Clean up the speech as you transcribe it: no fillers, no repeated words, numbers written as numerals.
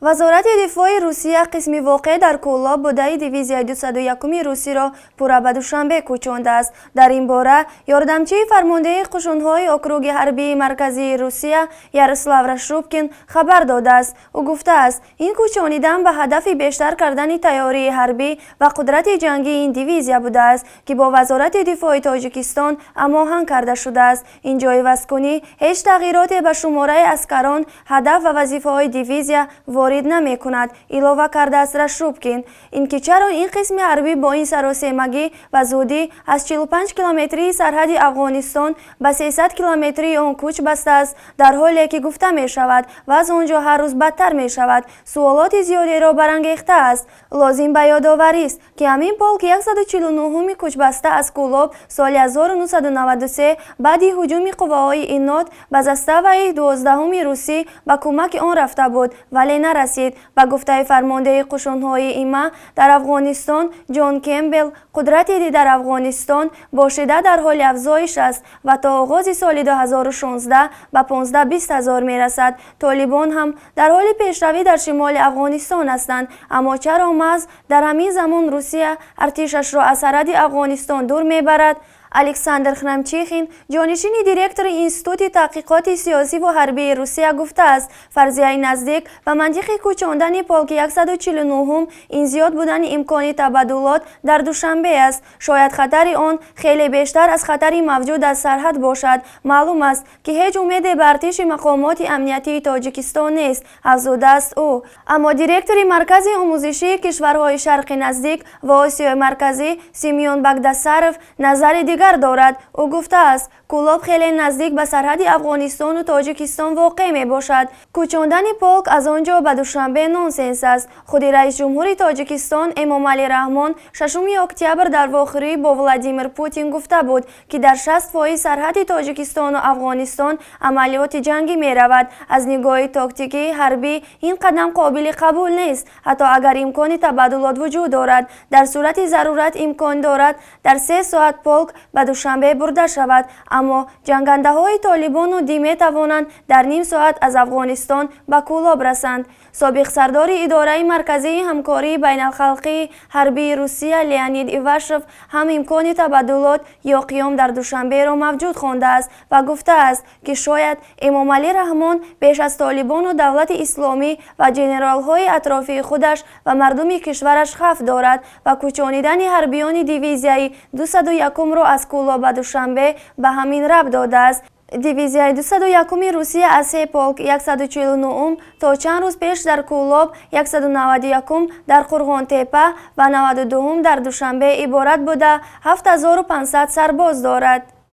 Вазорати дифои Русия қисми воқеъ дар Кӯлоб будаи дивизияи 201-уми русиро пурра ба Душанбе кӯчондааст. Дар ин бора ёрдамчии фармондеҳи қушунҳои округи ҳарбии марказии Русия Ярослав Рашубкин хабар додааст. Ӯ гуфтааст, ин кӯчонидан ба ҳадафи бештар кардани тайёрии ҳарбӣ ва қудрати ҷангии ин дивизия будааст, ки бо Вазорати дифои Тоҷикистон ҳамоҳанг карда шудааст. Ин ҷойивазкунӣ ҳеҷ тағйироте ба шумораи аскарон, ҳадаф ва вазифаҳои дивизия ворид намекунад, илова кардааст Рашубкин. Ин ки чаро ин қисми ҳарбӣ бо ин саросемагӣ ва зудӣ аз 45 километрии сарҳади Афғонистон ба 300 километрии он кӯч бастааст, дар ҳоле ки гуфта мешавад, вазъ он ҷо ҳар рӯз бадтар мешавад, суолоти зиёдеро барангехтааст. Лозим ба ёдоварист, ки ҳамин полки 149-уми кӯчбаста аз Кӯлоб соли 1993 баъди ҳуҷуми қувваҳои Инот ба заставаи 12-уми русӣ ба кӯмаки он рафта буд, вале нарасид. Ба гуфтаи фармондеҳи қушунҳои ИМА дар Афғонистон Ҷон Кембел, қудрати дар Афғонистон бо шиддат дар ҳоли афзоиш аст ва то оғози соли 2016 ба 15-20 ҳазор мерасад. Толибон ҳам дар ҳоли пешравӣ дар шимоли Афғонистон ҳастанд. Аммо чаро маҳз дар ҳамин замон Русия артишашро аз сарҳади Афғонистон дур мебарад? Александр Храмчихин, ҷонишини директори Институти таҳқиқоти сиёсиву ҳарбии Русия, гуфтааст, фарзияи наздик ба мантиқи кӯчондани полки 149-ум ин зиёд будани имкони табаддулот дар Душанбе аст. Шояд хатари он хеле бештар аз хатари мавҷуд аз сарҳад бошад. Маълум аст, ки ҳеҷ умеде ба артиши мақомоти амниятии Тоҷикистон нест, афзудааст ӯ. Аммо директори Маркази омӯзишии кишварҳои Шарқи Наздик ва Осиёи Марказӣ Симеон Багдасаров назари дигар дорад. Ӯ гуфтааст, Кӯлоб хеле наздик ба сарҳади Афғонистону Тоҷикистон воқеъ мебошад. Кӯчондани полк аз он ҷо ба Душанбе нонсенс аст. Худи раисҷумҳури Тоҷикистон Эмомалӣ Раҳмон 6 октябр дар вохӯрӣ бо Владимир Путин гуфта буд, ки дар 60% сарҳади Тоҷикистону Афғонистон амалиёти ҷангӣ меравад. Аз нигоҳи тактикии ҳарбӣ ин қадам қобили қабул нест, ҳатто агар имкони табаддулот вуҷуд дорад. Дар сурати зарурат имкон дорад дар 3 соат полк ба Душанбе бурда шавад, аммо ҷангандаҳои Толибону ДИМ метавонанд дар ним соат аз Афғонистон ба Кӯлоб расанд. Собиқ сардори Идораи марказии ҳамкории байналхалқии ҳарбии Русия Леонид Ивашов ҳам имкони табаддулот ё қиём дар Душанберо мавҷуд хондааст ва гуфтааст, ки шояд Эмомалӣ Раҳмон беш аз Толибону Давлати Исломӣ ва генералҳои атрофии худаш ва мардуми кишвараш хавф дорад ва кӯчонидани ҳарбиёни дивизияи 201-умро аз Кӯлоб ба Душанбе ба ҳамин рабт додааст. Дивизияи 201-уми Русия аз се полк, 149-ум то чанд рӯз пеш дар Кӯлоб, 191-ум дар Қурғонтеппа ва 92-ум дар Душанбе иборат буда, 7500 сарбоз дорад.